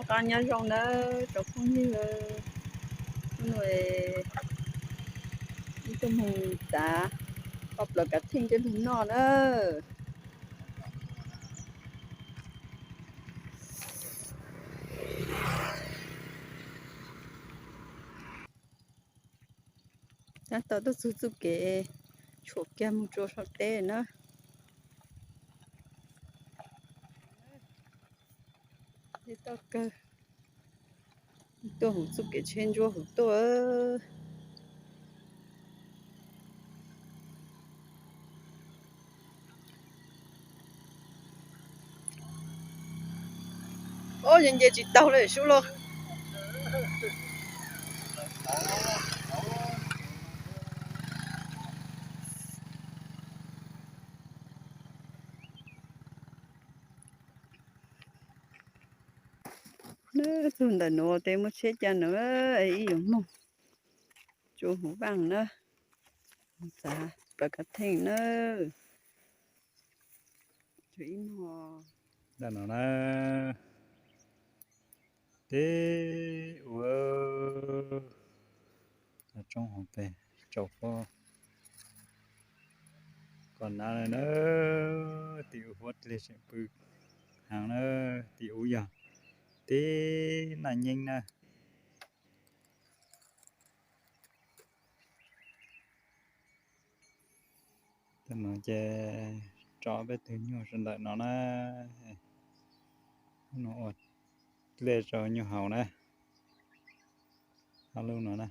Koj nyob zoo nawb tsoom phooj ywg, hnub no wb tuaj mus txav koj plaws kav theej coj lug noj na. Tab tom tuaj txug txuj kev tshuam kiag mus rua sau teb na. Dej toj kawg, tuaj huv txuj kev tsheb ntsuab huv tuaj. Ob, nce nce tsis taug li sub lauj. Txug ntawm nuav tes muaj tsheb ca nuav, ib yuav moog tsuas huv vaaj na, txav plaws kav theej na. Ib no na, teb ua tsob hoov tes tsaus fuab. Koj nav na, tim huab dleg tseem pw heev na, tim ub yog teb naj nyeeb na. Tej no ces tso peb tug nyuj sawv ntawm no na. Lub no ua dlej rau nyuj haus na. Ob lub no na.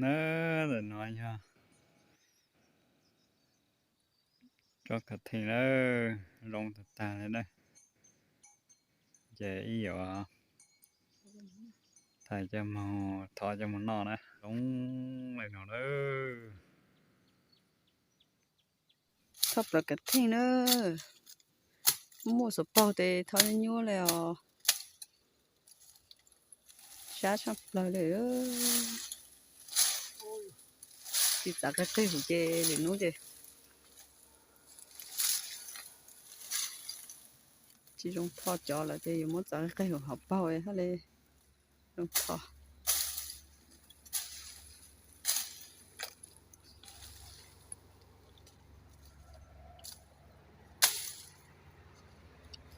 Na, ntawm no yog tsob kav theej lawm, zoo tag tag li na. Ces ib yuav thaij coj moog thov coj moog noj na, zoo li no na. Thov plaws kav theej na, muaj xuv paug tes thov nyuaj li os. Sab tshaj plaws li. Tsis txav qig qig hum ces lwm hnub ces tsis zoo tho cov lawm ces yuav muab txav qig qig hum hauv paug hab li zoo tho.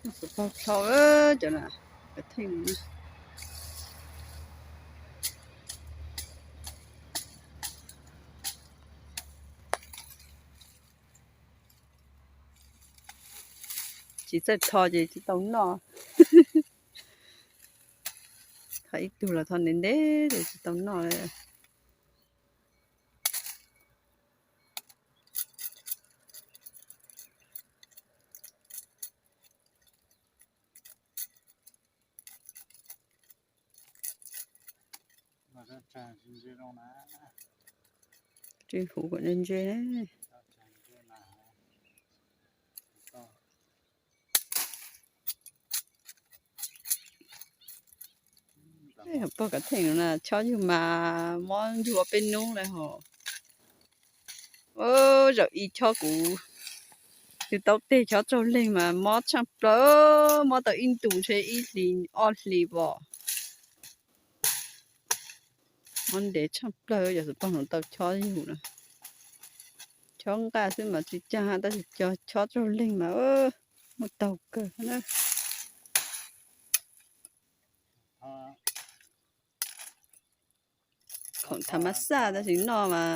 Xuv paug tho cov na, kav theej na. Tsis txawj tho ces tsis tau noj. Tho ib tug los tho ntev ntev ces tsis tau noj li. Tsis huv kom ntse ntse. Pog kav theej na, chob yug mas mob yug ob peb hnub lawm hos. Zaum ib chob kuv, yug tau teg chob tsaug leeg mas mob tshaj plaws, mob tau ib ntus ntshe ib hlis ob hlis pom. Mob ntev tshaj plaws, yog xuv paug nuav tau chob yug na. Chob nqaj xwb mas tsis caag, tab sis chob tsaug leeg mas muaj taug kawg na. Khoom thav mas xaj tab sis noj mas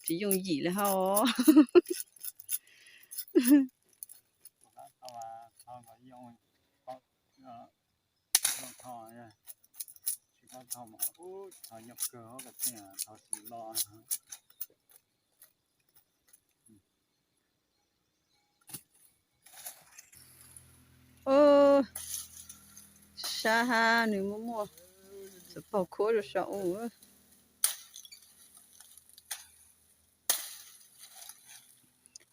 tsis yooj yim li hab os. sab hab nws muaj muaj xuv paug khuab rau saum u.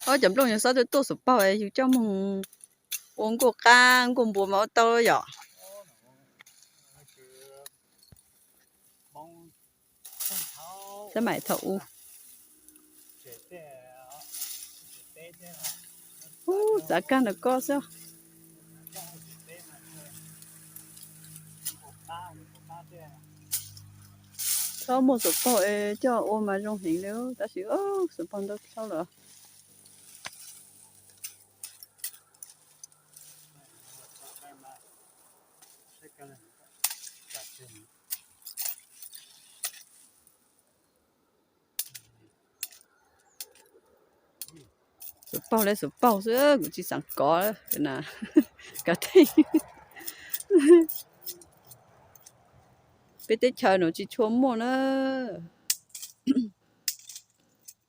Ob cov nplooj yog xob tuaj tuaj xuv paug yus coj moog ua nkuaj qab nkuaj npua mas ua tau yom. Xab maim thaum u. Ub, txav kag ntawm ko xwb. Txhob muaj xuv paug es coj ua mas zoo heev li, tab sis xuv paug ntau dhau lawm. Xuv paug li xuv paug xwb, kuv tsis xaav kov na. Kav theej, peb teb chaws nuav tsis tshua muaj na,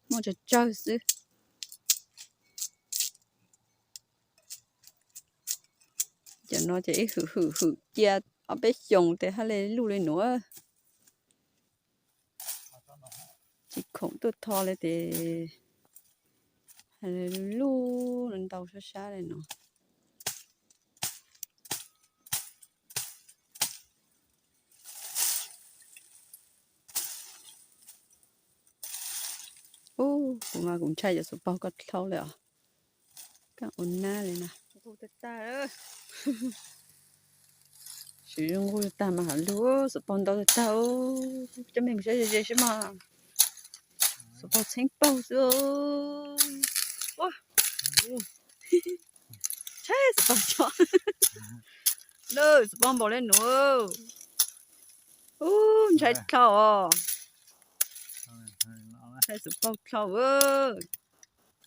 muaj tsawg tsawg xwb. Cov no ces ib hwm hwm hwm cia ob peb xyoos tes hab le luj li nuav. Tsis khoom tuaj tho li tes hab le luj ntau sab sab li no. Ub, kuv mas kuv ntshai cov xuv paug ko dhau li os. Kaaj ua nab li na. Nqug tag tag, siv zoo nqug tag mas hab lug, xuv paug ntau tag tag. Coj mej mus saib ze ze seb mog. Xuv paug txheeb paug xwb. Ua, ntshai xuv paug tso. Lawm, xuv paug npaum li nuav. Ub, ntshai dhau os. Ntshai xuv paug dhau.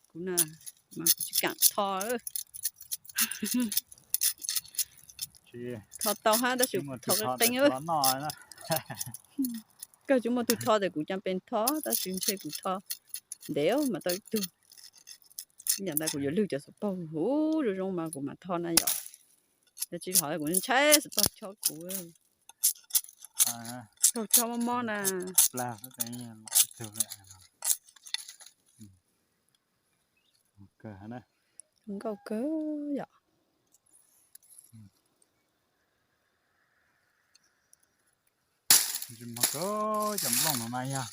Kuv na, mas kuv tsis kaam tho. Tho tau hab tab sis tho qeeb qeeb. Kawg tsis muaj tug tho tes kuv caag pes tho, tab sis ntshe kuv tho ntev mas tau ib tug. Yam ntawd kuv yuav lwg cov xuv paug huv zoo zoo mas kuv mam tho na yom. Yog tsis hov kuv ntshai xuv paug chob kuv. Paug chob mob mob na. Zoo nkauj kawg yom. Tsis mog, cov nplooj no mas yog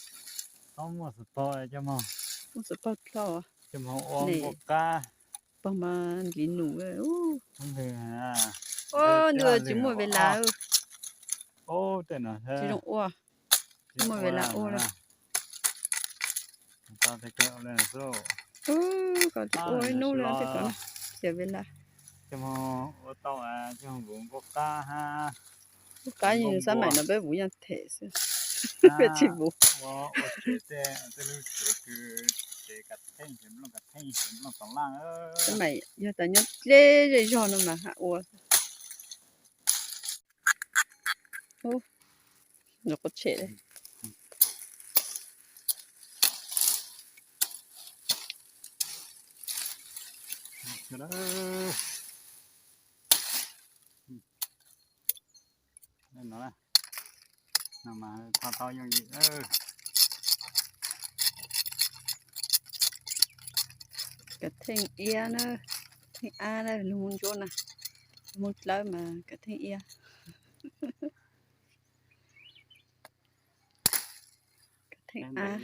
tau muaj xuv paug coj moog, muaj xuv paug dlhau, coj moog ua nkuaj qab. Paug mas ntxiv num. Ua ntws tsis muaj ve las, tsis zoo ua, tsis muaj ve las ua lawm. Ua ib nub le, khiav ve las. Coj moog ua tau, coj moog vuv nkuaj qab hab. Nkuaj qab yeej xab maim no peb vuv yaaj them xwb, peb tsis vuv. Ua tsev tej, tej lub tsev kws tsev kav theej, tsev nplooj kav theej, tsev nplooj tom laj. Xab maim yog tas nyob dleb zej zog no mas hab ua. Ub, nrov quav tshem li. Kav theej iab na, theej ab na, lug Moos Ntsuab na, lug Moos Dlawb mas kav theej iab. Kav theej ab.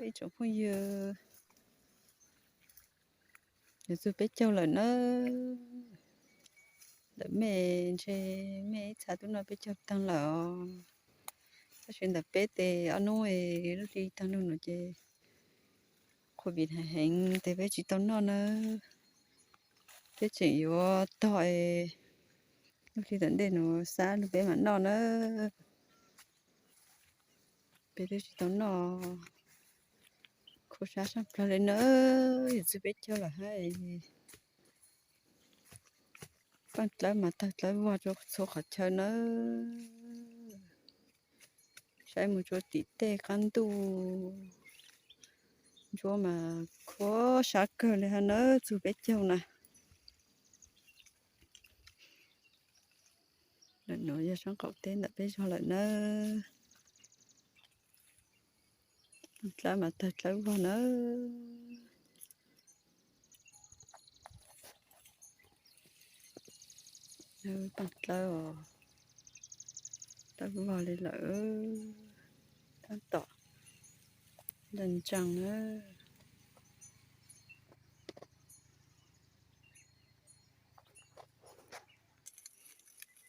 Ib tsoom phooj ywg, yuav txug peb caug lawm na. Ntawm mej ntshe mej ib txha tub noj peb caug taag lawm os. Tab sis ntawm peb tes ob nub lub hli taag lug no ces COVID heev tes peb tsis tau noj na. Peb tseem yuav tog lub hli tom ntej no xab lug peb mam noj na. Peb twb tsis tau noj, khuv sab sab plawg li na. Yuav txug peb caug lawm hab. Paj dlawb mas tawg dlawb vog rau txhua qhov chaw nawb. Saib mus rau tim tej qab ntuj, ntsuab mas khuav sab kawg li hab nawb, txug peb caug na. Lawm nuav yog sab qaum teb ntawm peb zog lawm nawb. Dlawb mas tawg dlawb vog nawb. Dlawb os, dlawb vog li lawm. Tab tom ntsees nawb.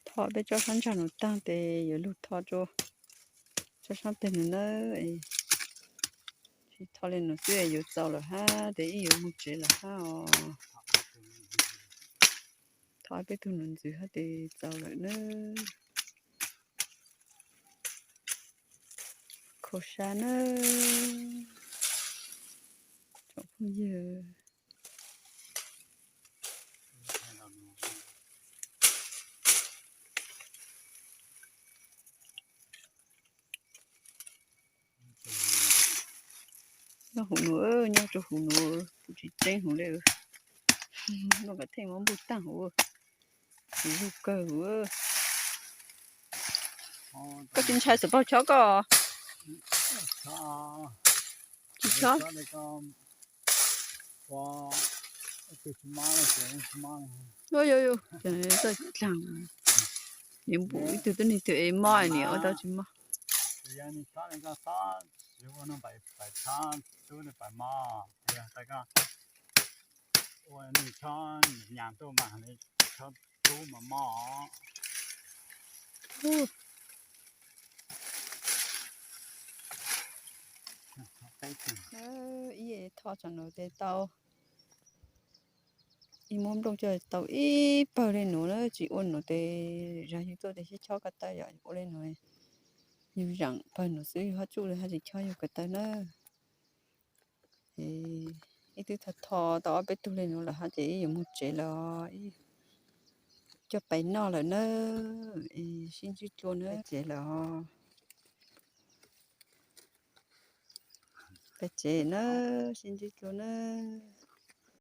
Tho peb tsob sab ntsag nuav taag tes yuav lug tho rua tsob sab peg nuav nawb. Tsis tho li nuav xwb yuav txaus lawm hab tes ib yuav moog tsev lawm hab os. Tho peb tug nuav ntxiv hab tes txaus lawm nawb. Khuav sab nawb tsoom phooj ywg. Nyob huv nuav, nyob rua huv nuav, kuv tsis tseeb huv le. Noj kom theej muab npuj taag huv, kuv lug kawg huv. Koj tsis ntshai xov paug chob koj? Tsis chob. Yuav, yuav, yuav, txawj dlaag. Niam npum ib tug tub neeg twg es mob niam ua tau tsis mob. Ua neeg chob nyam tuaj mas chob tub mas mob. Ib tho tsoom nuav tes tau, ib muab nplooj coj tau ib pawg le nuav na, tsis ua nuav tes zag yug tuaj tes sib chob ko taw, yog ua le nuav yug zaam pawg nuav xwb, yug hab tsuj le hab tsis chob yug ko taw na. Ib twb tho tho tau ob peb tug le nuav lawm hab ces ib yuav moog tsev lawm, coj pais noj lawm na. Sib ntsib dlua na, tsev lawm. Pais tsev na, sib ntsib dlua na.